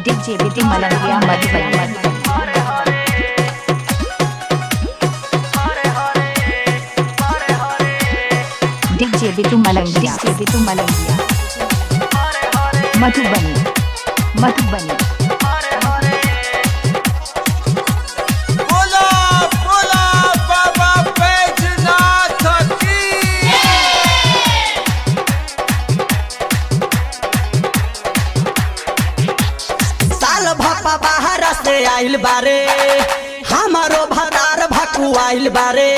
DJ Bittu Malangiya Madhubani. DJ Bittu Malangiya, DJ Bittu Malangiya, Madhubani, Madhubani. बोला बोला बाबा बैजनाथ की। साल भपा बाहर से आइल बारे, हमारो भतार भकुआइल बारे।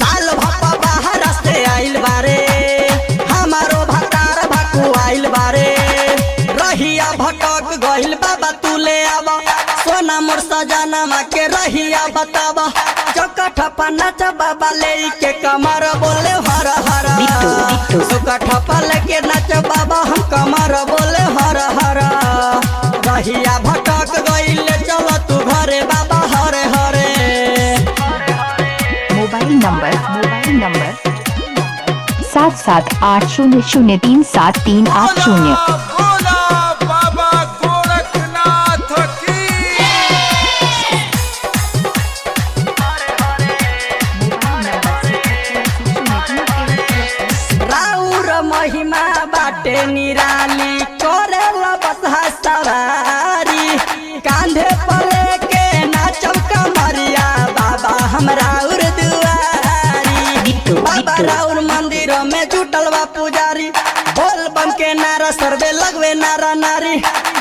साल भपा बाहर से आइल बारे, हमारो भतार भकुआइल बारे। रहिया भटक गइल बाबा तू ले आवा, सोना मोर सजनमा के रहिया बतावा। चौकठ पर नाच बाबा ले के कमर बोले हर हर। बिट्टू, बिट्टू। चौकठ पर लेके नाच बाबा हम कमर बोले हर हर। रहिया भटक गइल चल तू घरे बाबा Hare Hare. Mobile number, mobile number 7780037380। बोला बोला बाबा गोरखनाथ की। राउर महिमा बाटे निराली, करेला बसहा सवारी। कांधे पर लेके नाचम कमरिया बाबा हम राउर दुआरी। बिट्टू, बाबा बिट्टू। राउर मंदिर में जुटल बा पुजारी, बोल बम के नारा सर्वे लगवे नारा नारी।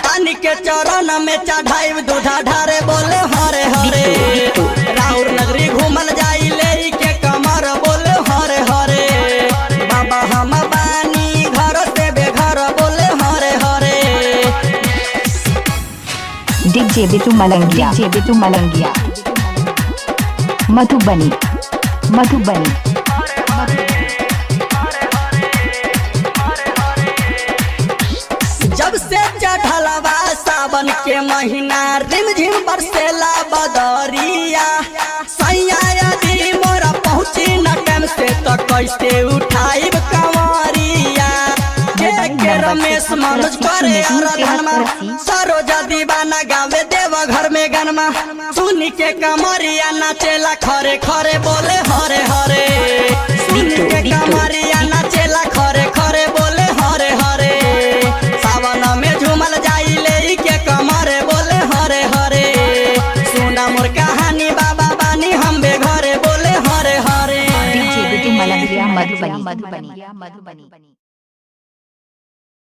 पानी के चरण में चढ़ाई दूधा ढारे बोले हरे हरे। बिट्टू, बिट्टू। राउर नगरी घूमल जाई ले के कमर बोले हरे हरे। बाबा हम बानी घर से बेघर बोले Hare Hare. DJ Bittu Malangiya, DJ Bittu Malangiya, Madhubani, Madhubani. जब से चढ़लवा सावन के महीना, रिमझिम बरसेला बदरिया। सैया यदि मोरा पहुँची न टाइम से तो कैसे उठाइब कंवरिया। के के रमेश मनोज करे आराधनमा, सरोजा दीवाना गावे देव घर में गनमा। सुनी के कमरिया नाचेला खरे खरे बोले हरे हरे। सुनी के कमरिया नाचेला खरे खरे बोले हरे हरे। सावन में झूमल जाई ले के कमरे बोले हरे हरे। सुना मोर कहानी बाबा बानी हम बेघरे बोले हरे हरे। डीजे बिट्टू मलंगिया मधुबनी, मधुबनी, मधुबनी।